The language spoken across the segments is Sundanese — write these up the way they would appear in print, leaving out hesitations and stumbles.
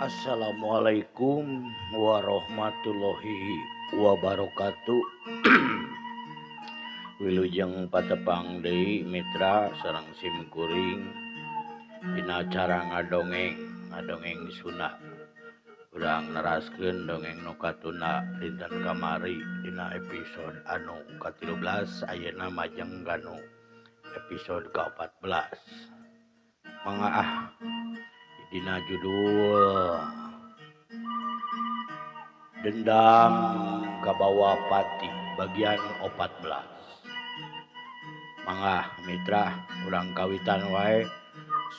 Assalamualaikum warahmatullahi wabarakatuh. Wilujeng patepang deui mitra sareng sim kuring dina acara ngadongeng, ngadongeng Sunda. Urang neraskeun dongeng nu katunda dinten kamari dina episode anu ka-13 ayeuna majeng kanu episode ka-14. Mangga ah dina judul Dendam Kabawa Pati bagian 14. Mangga mitra urang kawitan wae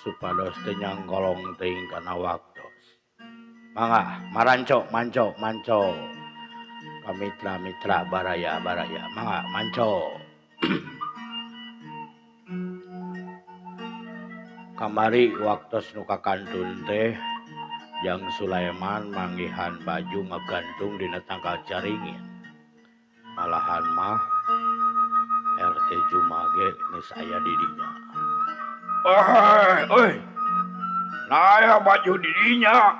supados teu nyangkolong teuing kana waktos. Mangga maranco manco manco ka mitra-mitra baraya-baraya mangga manco. Kamari waktos nu kakantun teh Jang Sulaiman manggihan baju ngagantung dina tangkal caringin. Malahan mah RT Juma ge geus aya di dinya. Oi, oi. Nah aya baju di dinya.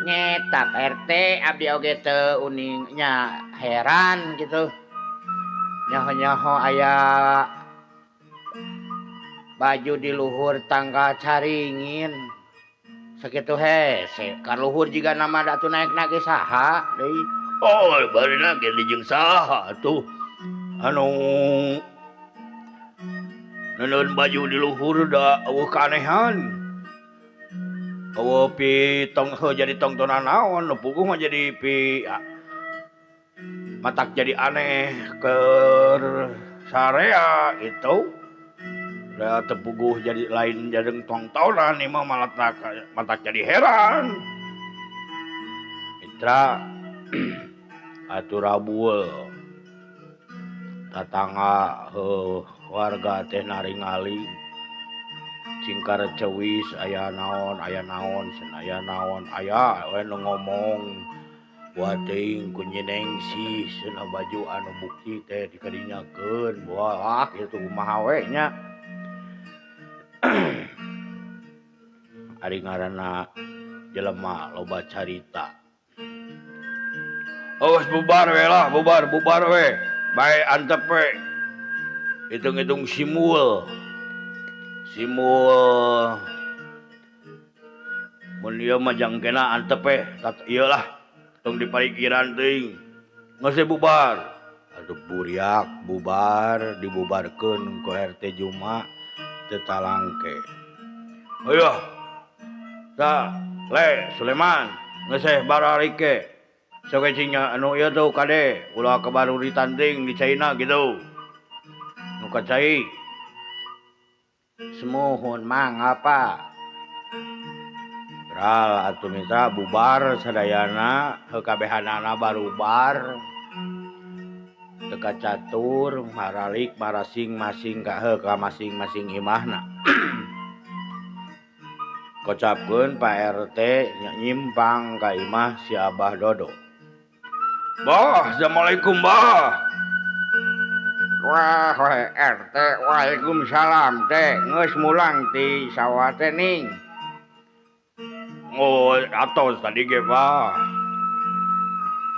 Nyetak RT abdi oge teu uning nya heran gitu. Nyaho-nyaho aya baju di luhur tangkal caringin. Sakitu hese ka luhur jiga nama da atuh naekna ge saha deui. Oh, barina ge jeung saha atuh. Anu neundeun baju di luhur da eueuh kaanehan. Eueuh pi tong heuh jadi tongtonan naon nu puguh mah jadi pi matak jadi aneh keur sarea gitu. Da teu puguh jadi lain jeung tongtonan ieu mah malah matak jadi heran. Mitra atuh rabueul tatangga heuh warga teh naringali cingkar cewis aya naon cenah aya naon aya we nu ngomong wah teuing ku Nyi Nengsih cenah baju anu bukti teh dikadinyakeun wah kitu kumaha we nya. Ari ngaranna jelema loba carita. Awas bubar we lah, bubar bubar we. Bae antep we. Hitung-hitung simul. Simul. Mun ieu mah jangkena antep we, ieu lah. Tong diparikiran teuing. Geus bubar. Aduh buriak bubar dibubarkeun ku RT Juma teu talangke. Ayo. Ta, Le Sulaiman, geus bararike. Sok cing anu ieu tuh kade ulah kabaru ditanding di China gitu. Nu ka cai. Semuhun mang apa? Ral atuh mitra bubar sadayana heuh kabehanana barubar. Teu kacatur maralik marasing-masing ka heuh ka masing-masing imahna. Kocapkeun Pak RT nyimpang ka imah si Abah Dodo. Bah, assalamualaikum bah. Wah, RT, waalaikumsalam teh. Geus mulang ti sawah teh ning. Oh, atos tadi ge bah.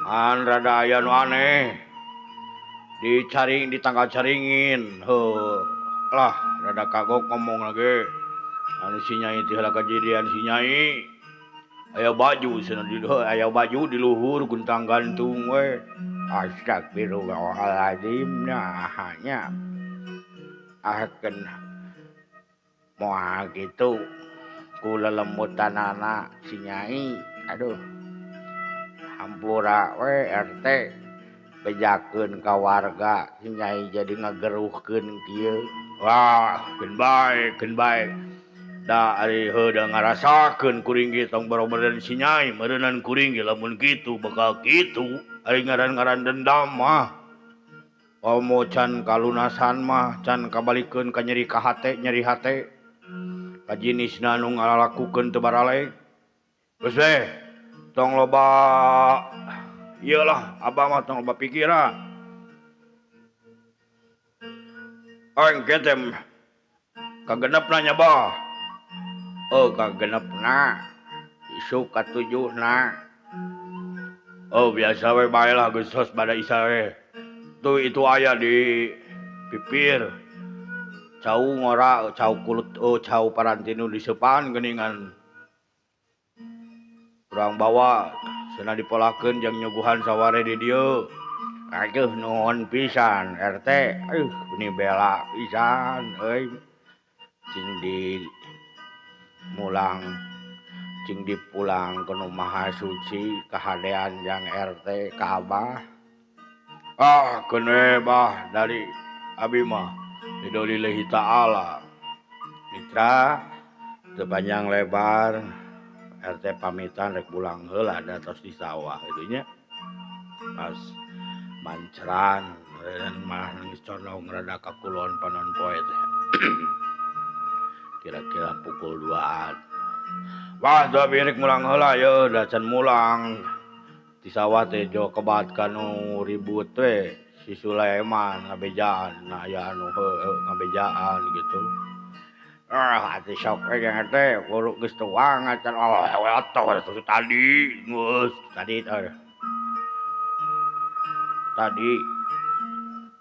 An rada aya nu aneh. Dicaring di tangkal caringin. Heuh, lah rada kagok ngomong lagi. Anu si Nyai teh heula kajadian si Nyai. Aya baju cenah di aya baju di luhur guntang gantung we. Astagfirullahaladzim nah nya. Ah keun moal kitu ku lelemutanana si Nyai. Aduh. Hampura we RT bejakeun ka warga si Nyai jadi ngageruhkeun kieu. Wah, keun bae, keun bae. Da ari heuh da ngarasakeun kuring ge tong boro-boro si Nyai meureunan kuring ge lamun kitu bakal kitu. Ari ngaran-ngaran dendam mah. Komo can kalunasan mah can kabalikeun ka nyeri ka hate nyeri hate. Kajinisna nu ngalalakukeun teu baraleg. Geus we tong loba ieu lah abah mah tong loba pikiran. Engke teh kagenepna nya bah. Oh kagenepna Isuk katujuhna. Oh biasa we bae lah geus tos bada isa we. Tuh itu aya di pipir. Cau ngora, cau kulut, oh cau parantinu diseupan geuningan. Urang bawa cenah dipolakeun jeung nyuguhan saware di dieu. Aduh nuhun pisan RT. Aduh ini bela pisan euy. Cing di mulang cing dipulang ke nu Maha Suci kahadean jang RT ka Abah. Ah keun we bah dari abi mah ridho lillahi ta'ala. Mitra teu panjang lebar RT pamitan rek pulang heula da tos di sawah kitu nya. Pas manceran malah geus condong rada ka kulon panon poe teh. Kira-kira pukul 2-an. Wah, tuh abi rek mulang heula ye, da can mulang. Di sawah teh jo kebat kanu ribut we si Sulaiman ngabejaan, nah aya anu heueuh ngabejaan gitu. Ah, atuh sok we jeung teh kudu geus tuang acan oh atuh tadi geus tadi teh. Tadi.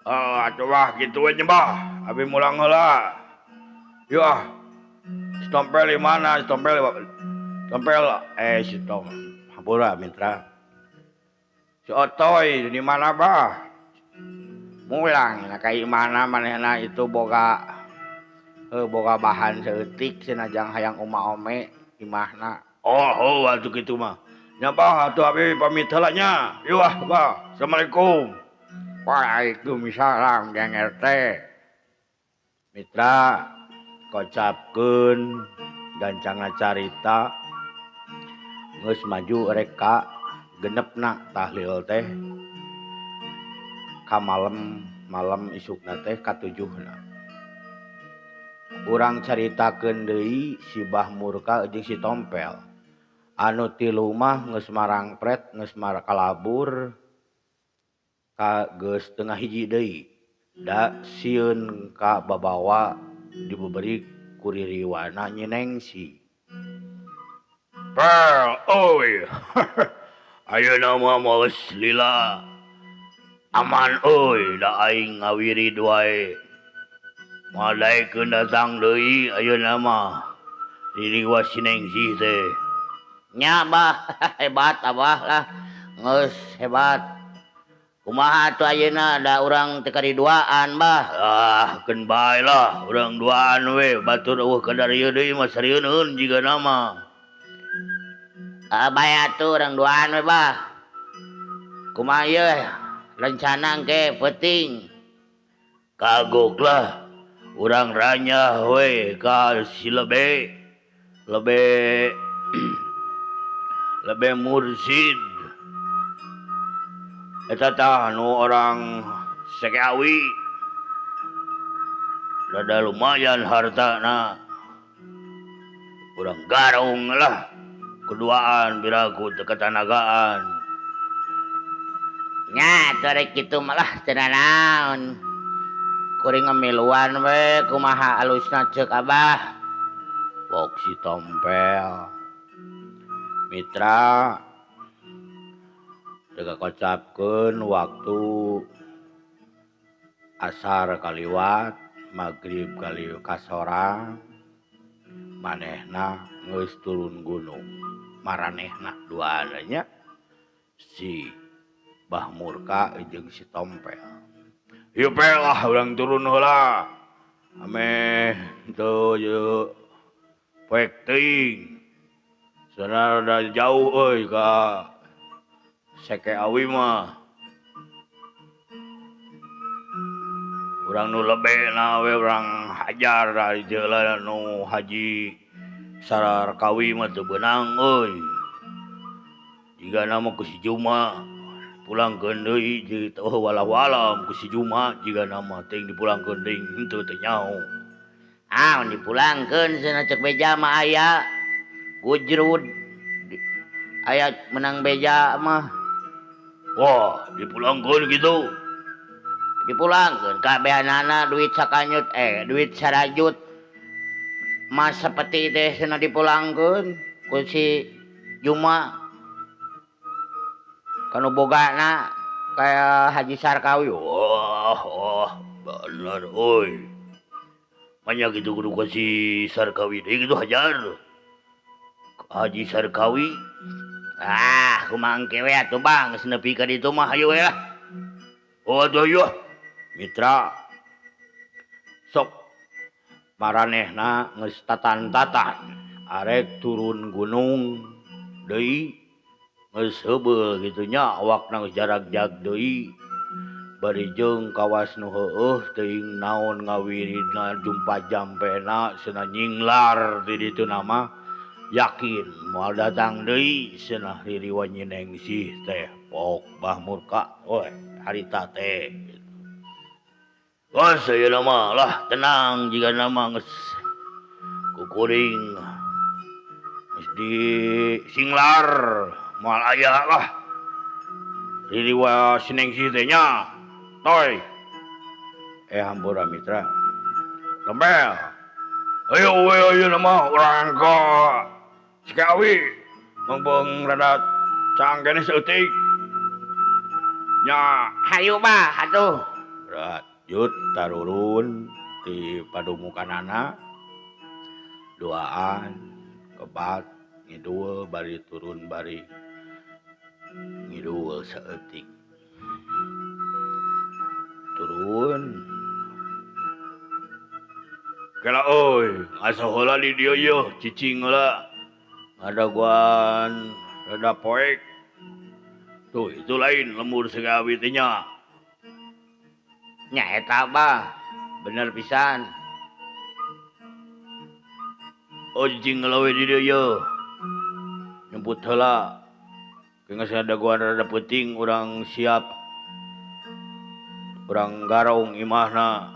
Ah, atuh wah kitu we nya bah, abi mulang heula. Yeuh ah. Si Tompel di mana? Si Tompel, Tompel, si Tom, hampura mitra. Si Otoy di mana bah? Mulang na ka imahna manehna itu boga boga bahan saeutik cenah jang hayang uma ome imahna. Oh, oh atuh kitu mah. Nya bah atuh abi pamit heula nya. Yeuh ah bah. Assalamualaikum. Waalaikumsalam Jang RT. Mitra kocapkeun gancangna carita geus maju rek ka genepna tahlil teh ka malem malam isukna teh katujuhna. Urang caritakeun deui si Bah Murka jeung si Tompel. Anu tilu mah geus marangpret geus kalabur ka geus tengah hiji deui. Da sieun ka babawa dibeberi kuririwana Nyi Nengsi. Pel euy. Ayeuna mah moal lila. Aman euy da aing ngawirid wae. Moal daekeun datang deui ayeuna mah. Ririwa si Nengsi teh. Nya bah hebat abah lah. Geus hebat. Kumaha atuh ayeuna da urang teu kariduaan bah. Ah, keun bae lah urang duaan we batur eueuh kadar ieu deui mah sarieun jigana mah. Ah bae atuh urang duaan we bah. Kumaha ieu rencana engke peuting. Kagok lah urang ranyah we ka si lebe. Lebe lebe mursid. Eta tah nu orang Sekeawi. Rada lumayan hartana. Urang garong lah. Keduaan biraku teu katanagaan. Nya atuh rek kitu mah lah teu nanaon. Kuring ngemiluan we kumaha alusna ceuk Abah. Pok si Tompel. Mitra teu kocapkeun waktu asar kaliwat, magrib kali kasorang, manehna geus turun gunung. Maranehna duaan nya si Bah Murka jeung si Tompel. Ieu pe lah urang turun heula. Ameh teu ieu poek teuing. Sana rada jauh euy ka Sekeawi mah. Urang nu lebena we urang hajar da jalan nu Haji Sararkawi mah teu beunang euy. Jigana mah ku si Juma pulangkeun deui jeung teu walau-walam ku si Juma jigana mah teuing dipulangkeun deui henteu teu nyaho. Ah dipulangkeun cenah ceuk beja mah aya gujrud. Aya menang beja mah. Wah, dipulangkeun kitu. Dipulangkeun kabehanana duit sakanyut duit sarajut. Mas sepeti teh cenah dipulangkeun ku si Juma kanu bogana kayak Haji Sarkawi. Wah, oh, bener euy. Banyak gitu kudu ka si Sarkawi deui gitu hajar. Haji Sarkawi. Ah, kumaha engke we atuh Bang, geus nepi ka ditu mah hayu we lah. Oh atuh hayu. Mitra sok maranehna geus tatan-tatan arek turun gunung deui geus heubeul kitu nya awakna geus jaragjag deui bari jeung kawas nu heueuh teuing naon ngawiridna jumpa jampena cenah nyinglar di ditu mah yakin moal datang deui cenah ririwa Nyi Nengsih teh pok Bah Murka we harita teh. Wah, saya nama lah tenang jika nama geus kukuring geus di singlar moal aya lah ririwa si Nengsih teh nya toy. Hampura mitra lembel ayo we ayo nama urang ka Sikawi mangbeung rada cangkene saeutik nya hayu bah atuh berat jut tarurun di padumukanana duaan kebat ngidul bari turun bari ngidul saeutik turun kela euy asa heula di dieu yeuh cicing heula ngadaguan rada poek tuh itu lain lembur Sikawi teh nya. Nya eta bah bener pisan. Oh cicing heula we di dieu yeuh nyemput heula geus ngadaguan rada peuting urang siap urang garong imahna.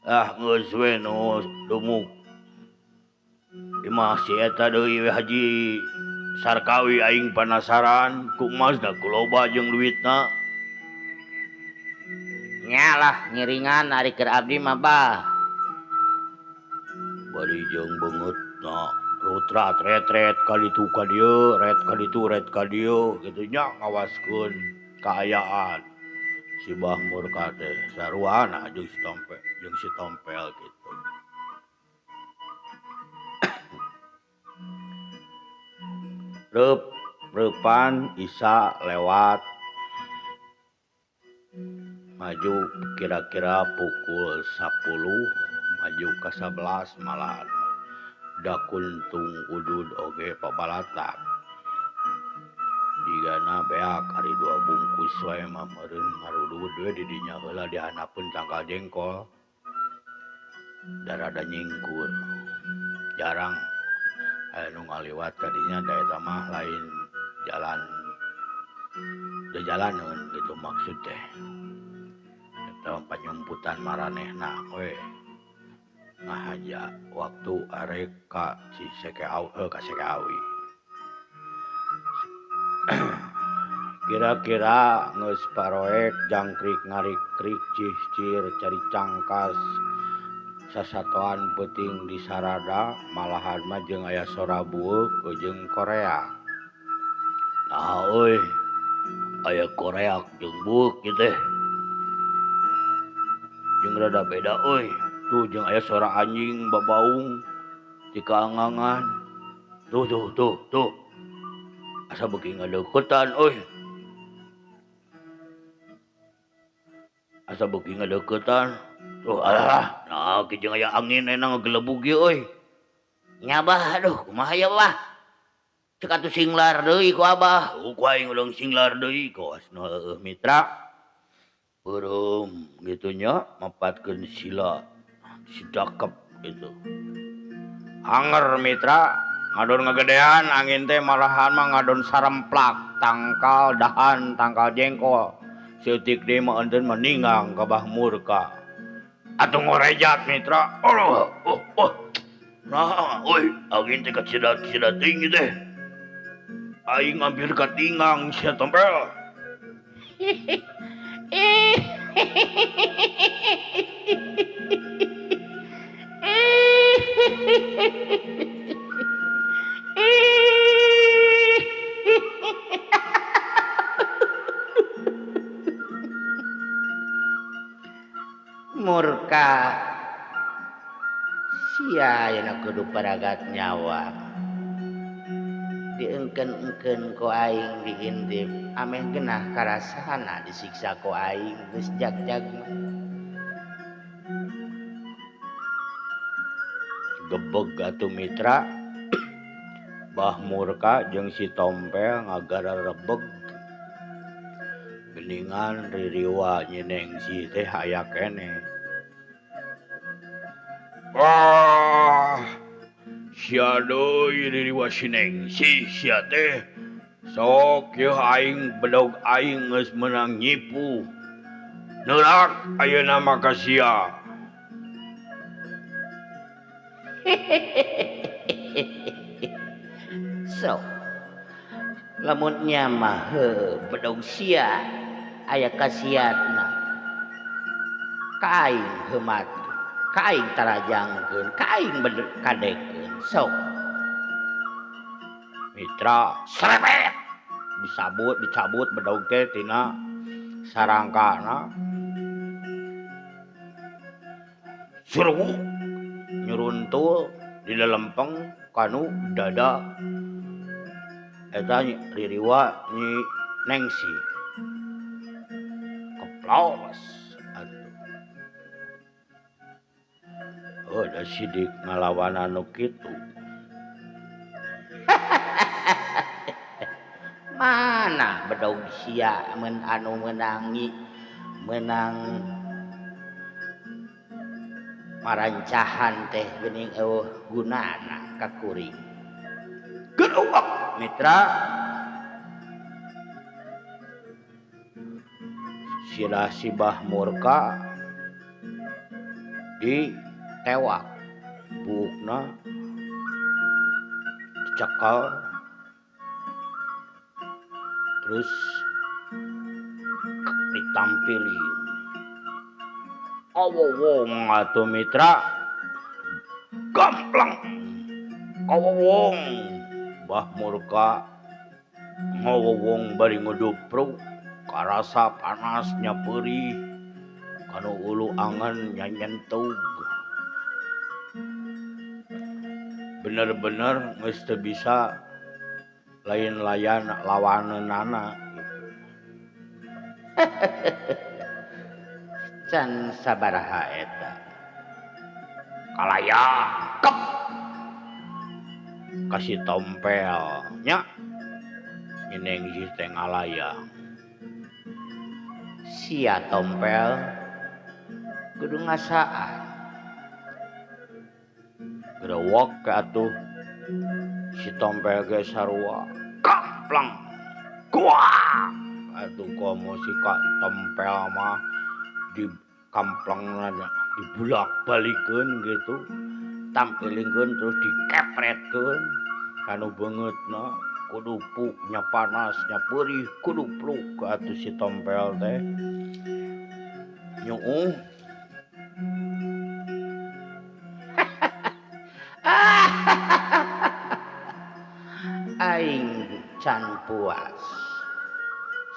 Ah geus we nu dumuk imah si eta deui we Haji Sarkawi aing panasaran ku emasna ku loba jeung duitna. Nya lah ngiringan ari keur abdi mah bah. Bari jeung beungeutna rutrat retret kalitu ka dieu, ret kalitu ret ka dieu kitu nya ngawaskeun kaayaan. Si Bah Murka teh saruana jeung si Tompel gitu. Reup-reupan Isa lewat maju kira-kira pukul 10 maju ke 11 malam da kuntung udud oge pabalatak digana beak ari dua bungkus wae mah meureun ngarudud we di dinya heula dihanapeun tangkal jengkol darada nyingkur jarang aya nu ngaliwat kadinya da eta mah lain jalan jalaneun gitu maksud teh eta panyumputan maranehna we ngahaja waktu arek ka si ka Sekawi. Kira-kira geus paroek jangkrik ngarikrik cicir cari cangkas sasatoan peuting di sarada malahan mah jeung aya sora bueuk jeung Korea. Nah euy aya Korea jeung bueuk ieu teh. Jeung rada beda euy. Tuh jeung aya sora anjing babaung di kaangangan. Tuh tuh tuh tuh. Asa beuki ngadeuketan euy. Asa beuki ngadeuketan. Tuh alah, nah ki jeung aya angin enak ngagelebug ieu euy. Nya bah aduh kumaha ya bah. Cek atuh singlar deui ku abah. Oh, ku aing ulang singlar deui kawas nu heueuh mitra. Beureum kitu nya mapatkeun sila sidakep gitu. Anger mitra ngadon ngagedean angin teh malahan mah ngadon saremplak tangkal dahan tangkal jengkol. Seutik deui mah enten mah ninggang ka Bah Murka. Atuh ngorejat mitra. Oh, oh, oh. Nah, euy, angin teh kacida-cida tinggi teh. Aing hampir katingang sia Tompel. Murka sia ayeuna kudu paragat nyawa. Diengkeun-engkeun ku aing diintip ameh genah karasana disiksa ku aing geus jag-jag mah. Gebeg atuh mitra Bah Murka jeung si Tompel ngagararebeg geuningan ririwa Nyi Ningsih teh aya keneh. Ah, sia deui ririwa si Ningsih sia teh. Sok yeuh aing bedog aing geus meunang nyipu. Neurak ayeuna mah ka sia. Sok lamun nya mah heuh bedog sia aya kasiatna. Ka aing heuh mati, ka aing tarajangkeun, ka aing kadekeun. Sok mitra serepet disabut dicabut bedog teh tina sarangkana. Suruh nyuruntul di lelempeng kanu dada eta ririwa Nyi Ningsih. Keplos atuh. Oh, da sidik ngalawan anu kitu. Mana bedog sia mun anu meunangi meunang marancahan teh geuning eueuh gunana ka kuring. Geus mitra sirah si Bah Murka ditewak buukna dicekal terus ditampilin. Kawowong atuh mitra gamplang kawowong Bah Murka ngawowong bari ngudupruk karasa panasnya perih kanu ulu angen nyanyentug. Bener-bener geus teu bisa lain layan lawaneunana gitu. Can sabaraha eta kalayang kep kasih tompel nya Nyi Ningsih teh ngalayang. Sia tompel kudu ngasaan. Gerewok ke atuh si tompel ge sarua kamplang kuah atuh komo si ka tompel mah di kamplangna dibulak-balikeun gitu tampilingkeun terus dikepretkeun kanu beungeutna kudupuk nya panas nya peurih kudupluk atuh si tompel teh nyuuh. Aing can puas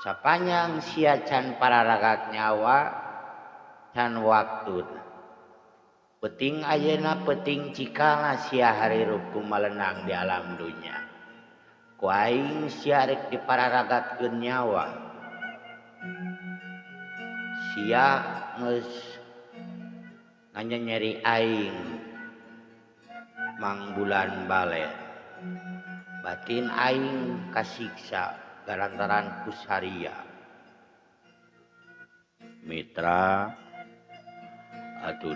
sapanjang sia can pararagat nyawa can waktuna Peting ayeuna peting cikala sia harirup kumalenang di alam dunya. Ku aing sia rek dipararagatkeun nyawa. Sia geus nganyeri aing mangbulan balen. Batin aing kasiksa garantaran ku saria. Mitra atuh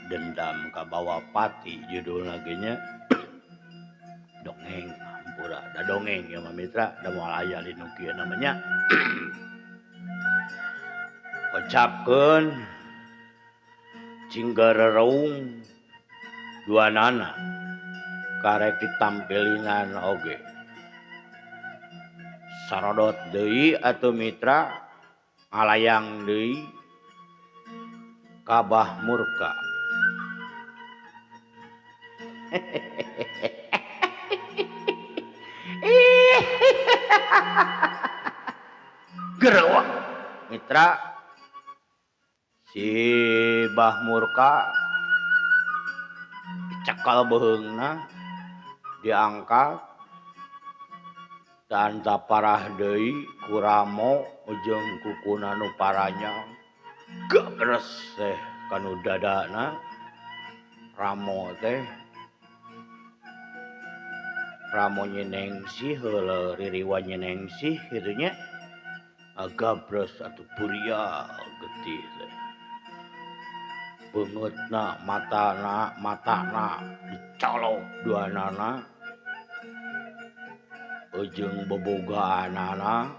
dendam kabawa pati judul lagi nya dongeng hampura da dongeng ya mitra da moal aya di nu kieu namanya. Kocapkeun cinggarereung duanana karek ditampilingan oge sarodot deui atuh mitra ngalayang deui Kabah Murka. Gerewak mitra Si Bah Murka dicekal beheungna diangkat dan parah deui ku Ramo jeung kukuna nu paranyang gabres teh kanu dadana Ramo teh. Ramo nyenengsih heula ririwa nyenengsih kitu nya gabres atuh buria getih teh beungeutna matana dicolok duanana jeung bobogaanana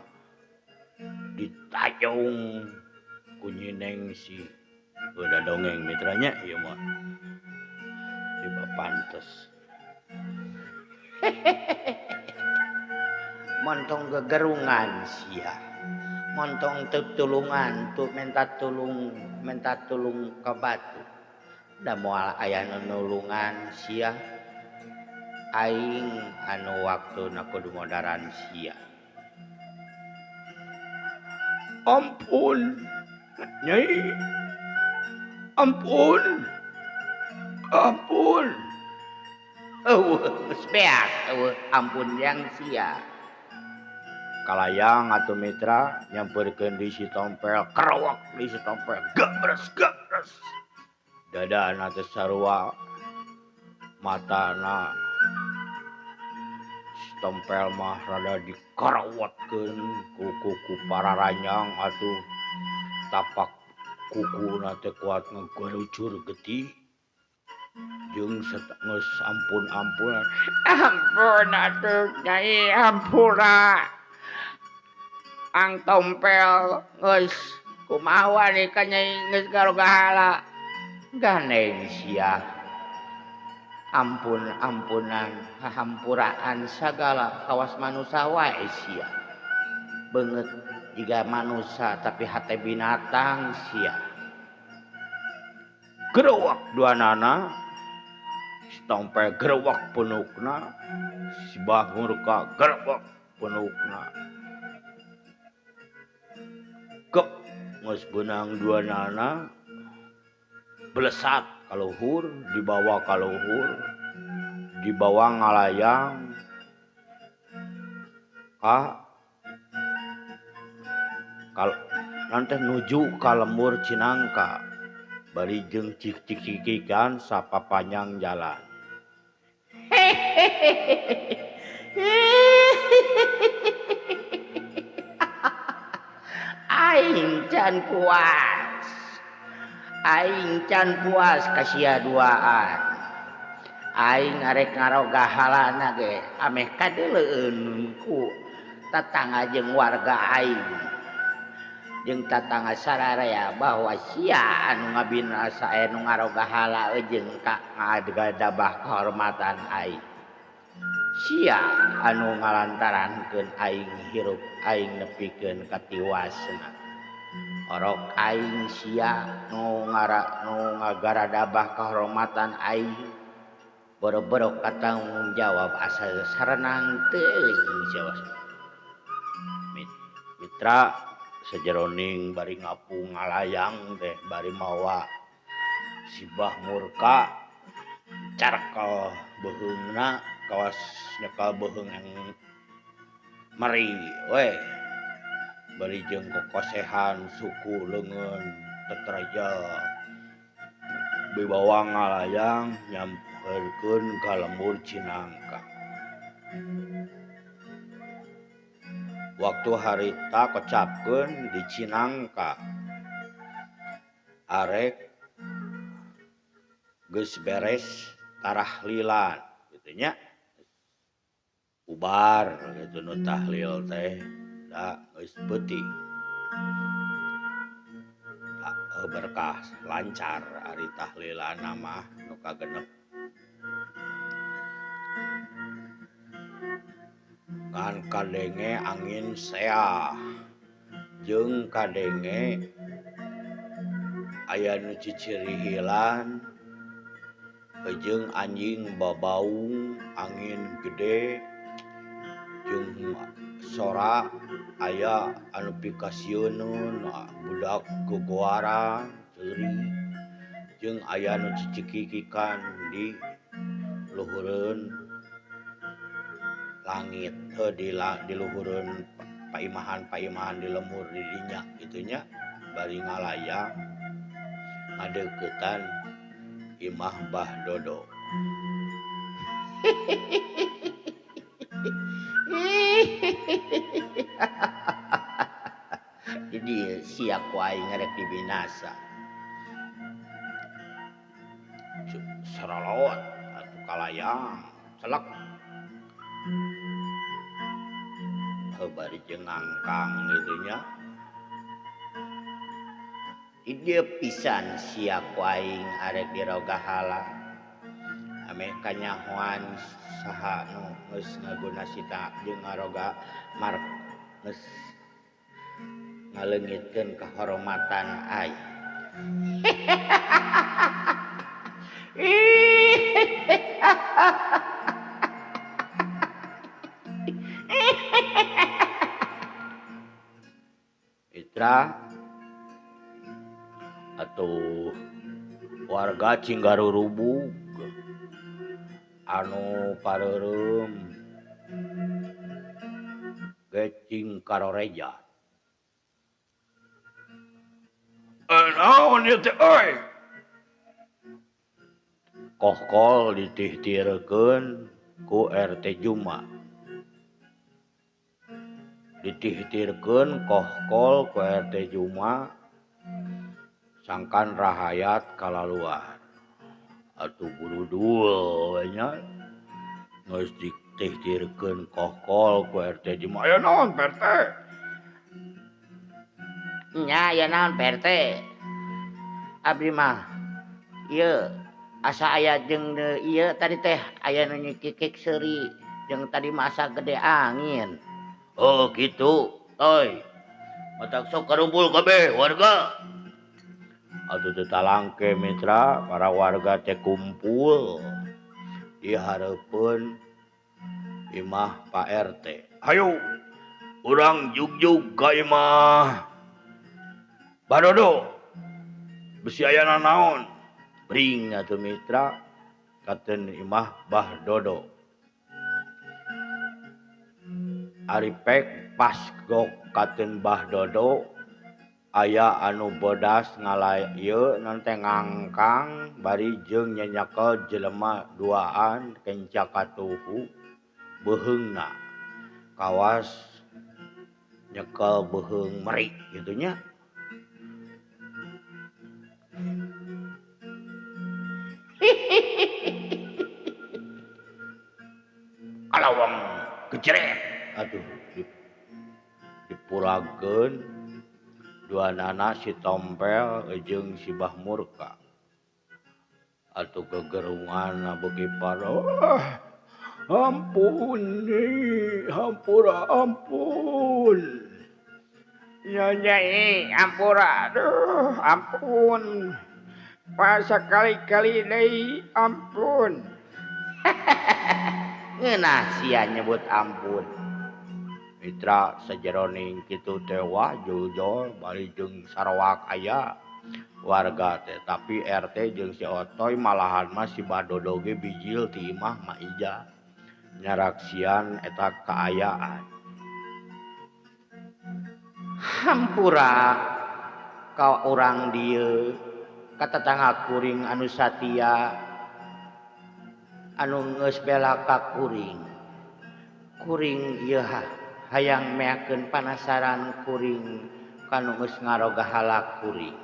ditajong ku nyenengsih. Udah dongeng mitranya ieu mah tiba pantes. Montong gegerungan sia, montong tetulungan tuh minta tulung ka batu. Da moal aya nu nulungan sia. Aing anu waktuna kudu modaran sia. Ampun Nyai, ampun, ampun. Eueuh geus beak eueuh ampun yang sia. Kalayang atuh mitra nyamperkeun di si tompel kerowak di si tompel gabres gabres. Dadana teh sarua matana si tompel mah rada dikarawatkeun ku kuku pararanyang atuh tapak kukuna teh kuat ngagurucur getih. Jeung geus ampun-ampunan. Ampun atuh Nyai, ampura. Ang tompel geus kumaha ni ka Nyai geus garogahala. Gandeng sia. Ampun-ampunan, hahampuraan sagala kawas manusa wae sia. Beungeut jiga manusa tapi hate binatang sia. Gerowak duanana, si tompel gerowak punukna, si Bah Murka gerowak punukna. Gep geus beunang duanana belesat ka luhur, dibawa ka luhur, dibawa ngalayang ka nanti nuju ka lembur Cinangka bari jeung cik-cik-cikikan sapapanjang jalan. Aing can puas. Aing can puas ka sia duaan. Aing arek ngaroga halana ge ameh kadeleueun ku tatangga jeung warga aing. Jeung tatangga sararea bahwa sia anu ngabinasa anu ngaroga hala jeung ka ngagadabah kehormatan aing. Sia anu ngalantarankeun aing hirup aing nepikeun ka tiwasna. Orok aing sia nu ngagaradabah kehormatan aing. Boro-boro katanggung jawab asal sarenang teuing sia. Mitra sejeroning bari ngapung ngalayang teh bari mawa si Bah Murka carkel beuheungna kawas nyekal beuheung yang meri we bari jeung kokosehan suku leungeun tetreja dibawa ngalayang nyamperkeun ka lembur Cinangka. Waktu harita kecapkeun di Cinangka arek geus beres tarahlilan kitu nya ubar kitu nu tahlil teh da geus peuting berkah lancar ari tahlilan mah nu kagenep. Ngan kadenge angin seah jeung kadenge aya nu cicirihilan jeung anjing babaung angin gede jeung sora aya anu pikasieuneun budak gogoaran. seuri jeung aya nu cicikikikan di luhureun langit heuh di luhureun paimahan-paimahan di lembur di dinya kitu nya bari ngalayang ngadeuketan imah Bah Dodo. Jadi sia ku aing rek dibinasa. Saralot atuh kalayang celek. Heuh bari jeung ngangkang kitu nya. Ieu pisan sia ku aing arek dirogahala. Ameh kanyahoan saha nu geus ngaguna sita jeung ngaroga mar geus ngaleungitkeun kahormatan aing. Mitra atau warga Cinggarurubug anu pareureum ge cing karoreja. Naon ieu teh euy? Kohkol ditihtirkeun ku RT Juma. Ditihtirkeun kohkol ku RT Juma sangkan rahayat kalaluar. Atuh burudul we nya geus ditihtirkeun kohkol ku RT Juma. Aya naon Pak RT? Nya aya naon Pak RT? Abdi mah ieu asa aya jeung ieu tadi teh aya nu nyikikik seuri jeung tadi mah asa gede angin. Oh kitu, euy. Matak sok karumpul kabeh warga. Atuh teu talangke mitra para warga teh kumpul di hareupeun imah Pak RT. Hayu urang jugjug ka imah Bah Dodo. Besi ayana naon? Bring atuh mitra katen imah Bah Dodo. Ari pek pas gok katen Bah Dodo aya anu bodas ngalay ieu non teh ngangkang bari jeung nyenyekel jelema duaan kenca katuhu beuheungna kawas nyekel beuheung meri kitu nya. Kalawang gejrek aduh dipurageun dua nana si Tompel jeung si Bah Murka. Atuh gegerungan beuki parah. Ampun nih, hampura ampun. Nya nyai ampura aduh ampun. Pas sekali-kali deui ampun. Ngeunah sia nyebut ampun. Mitra sajeroning kitu teh wah juljol bari jeung sarawak aya warga teh tapi RT jeung si Otoy malahan mah si Bah Dodo ge bijil ti imah Ma Ija nyaraksian eta kaayaan. Hampura ka urang dieu ka tetangga kuring anu satia anu geus bela ka kuring. Kuring ieu hayang meakeun panasaran kuring kanu geus ngarogahala kuring.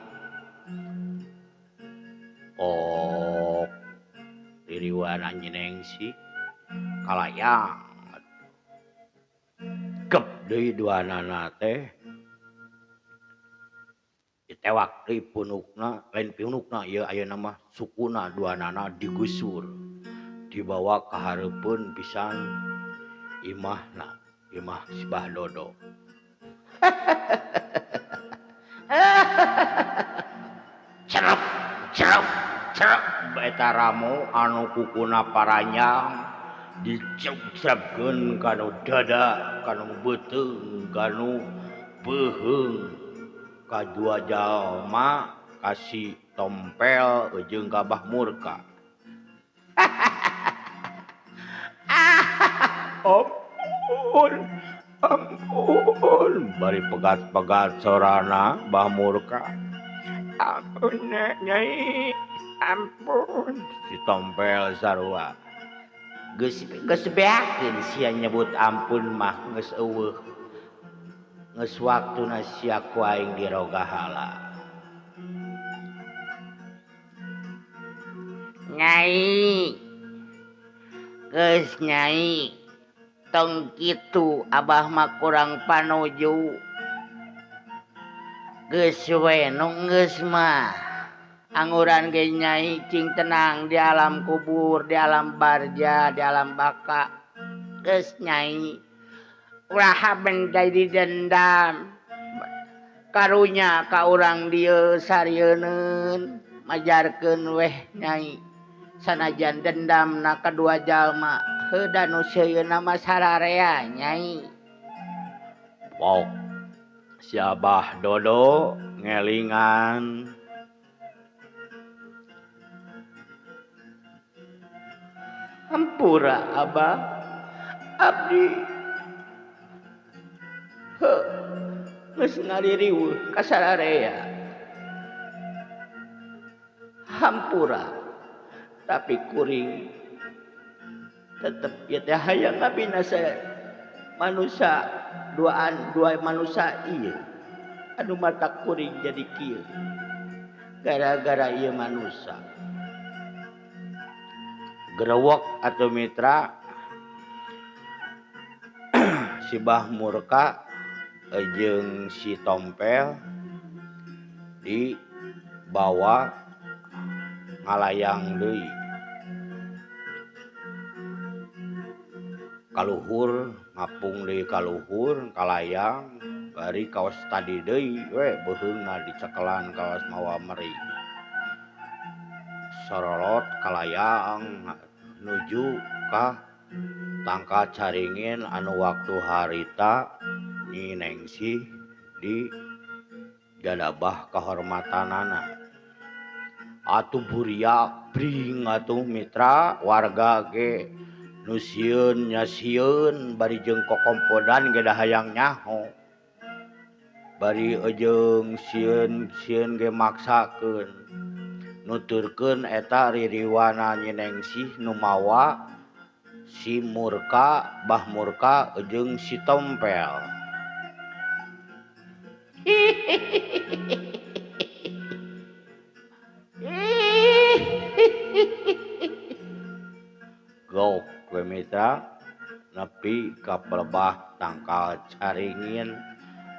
Oh, diriwana nyenengsi kalayang. Gep deui duanana teh ditewak deui punukna, lain punukna ieu ayeuna mah sukuna duanana digusur. Dibawa ka hareupeun pisan imahna, imah si Bah Dodo. Cerep, cerep, cerep eta ramo anu kukuna paranjang dicerep-cerepkeun kanu dada, kanu beuteung, kanu beuheung. Kadua jalma ka si Tompel jeung ka Bah Murka. Ampun, ampun, bari pegat-pegat sorana Bah Murka. Ampun Nyai, ampun. Si Tompel sarua. Geus geus beakeun sia nyebut ampun mah geus eueuh. Geus waktuna sia ku aing dirogahala. Nyai, geus Nyai, tong kitu abah mah kurang panuju. Geus we nu geus mah. Anguran ge Nyai cing tenang di alam kubur, di alam barja, di alam baka. Geus Nyai, ulah benda didendam. Karunya ka urang dieu sarieun majarkeun weh Nyai. Sanajan dendam na kadua jalma, heuda nu seuyeuna mah sararea Nyai. Pok si Abah Dodo ngelingan. Hampura Abah, abdi heuh geus ngaririweuh ka sararea. Hampura, tapi kuring tetep ieu teh hayang ngabinasa manusia duaan dua manusia ieu anu mata kuring jadi kieu gara-gara ieu manusia. Gerewok atau mitra si Bah Murka jeung si Tompel dibawa ngalayang deui kaluhur, ngapung deui kaluhur kalayang bari kaos tadi deui we beuheungna dicekelan kaos mawa meri sorolot kalayang nuju ka tangkal caringin anu waktu harita Nyi Nengsih di gadabah kahormatanana. Atuh buriak bring atuh mitra warga ge nu sieun nya sieun bari jeung kokompodan ge da hayang nyaho. Bari jeung sieun sieun ge maksakeun nuturkeun eta ririwana Nyi Nengsih nu mawa si Murka, Bah Murka jeung si Tompel. Gok we mitra nepi ka pelebah tangkal caringin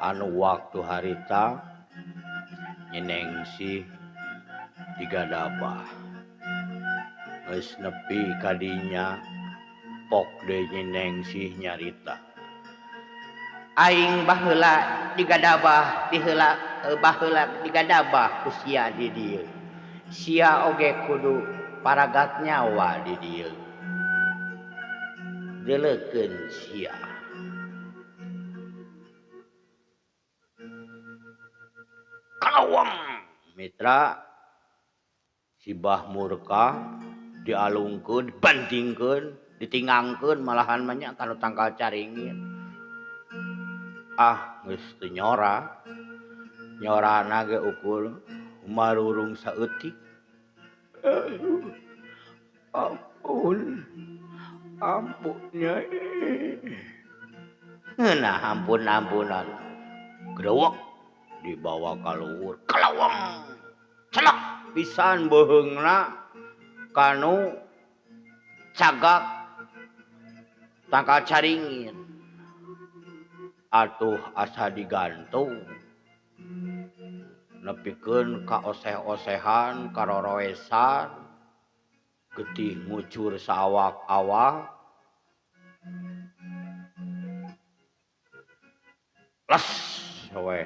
anu waktu harita Nyi Nengsih digadabah. Geus nepi kadinya pok deui Nyi Nengsih nyarita. Aing baheula digadabah diheula baheula digadabah ku sia di dieu. Sia oge kudu paragat nyawa di dieu. Deleukeun sia. Kalawang mitra si Bah Murka dialungkeun, dibantingkeun, ditingangkeun malahan mah nya kana tangkal caringin. Ah geus teu nyora. Nyorana ge ukur marurung saeutik. Ampun, ampun Nyai. Nah ampun-ampunan. Grewek dibawa ka luhur. Kalawang. Celak pisan beuheungna kanu cagak tangkal caringin. Atuh asa digantung. Nepikeun ka oseh-osehan, karoroesan, getih ngucur saawak-awak. Les we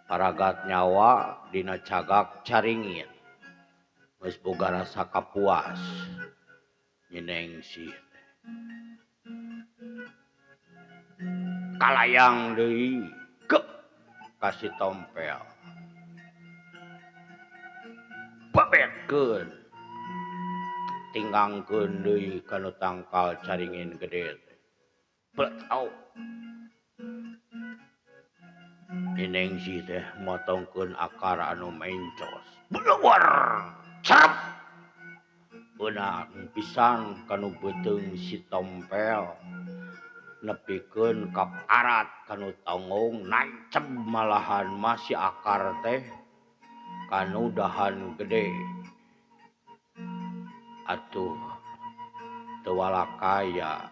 paragat nyawa dina cagak caringin. Geus boga rasa kapuas Nyi Nengsih. Kalayang deui gep ka si Tompel. Babetkeun tinggangkeun deui kana tangkal caringin gede teh. Bletau. Ningsih teh motongkeun akar anu mencos. Beluar. Cerep. Beunang pisan kanu beuteung si Tompel. Nepikeun ka parat kanu tonggong nancep malahan masih akar teh kanu dahan gede. Atuh teu walakaya.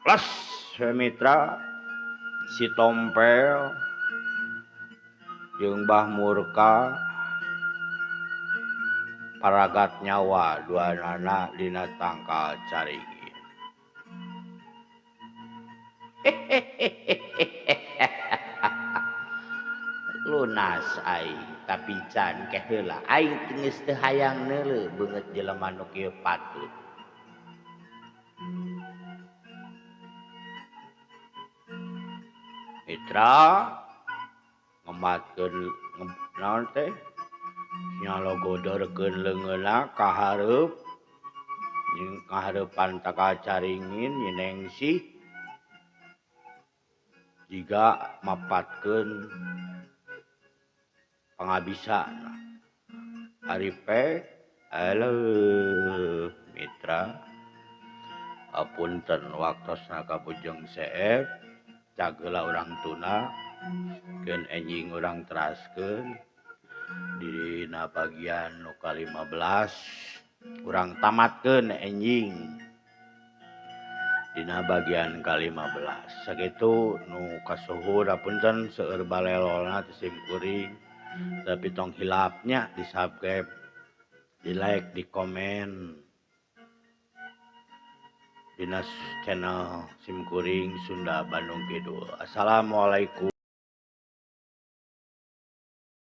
Les mitra si Tompel jeung Bah Murka paragat nyawa duanana dina tangkal caringin. Lunas aing tapi can ke heula aing geus teu hayang neuleuh beungeut jelema nu kieu patut. Mitra ngematkeun naon teh nyalogodorkeun leungeunna ka hareup jeung kahareupan tangkal caringin Ningsih jiga mapatkeun pangabisana. Ari pe halo mitra apunten waktosna ka Bujeng Seep cageula urang tuna keun enjing urang teraskeun dina bagian nu ka-15 urang tamatkeun enjing dina bagian ka-15. Sakitu nu kasuhur apunten seueur balelolna teh sim kuring tapi tong hilapnya di subscribe, di like, di komen dina channel sim kuring Sunda Bandung Kidul. Assalamualaikum.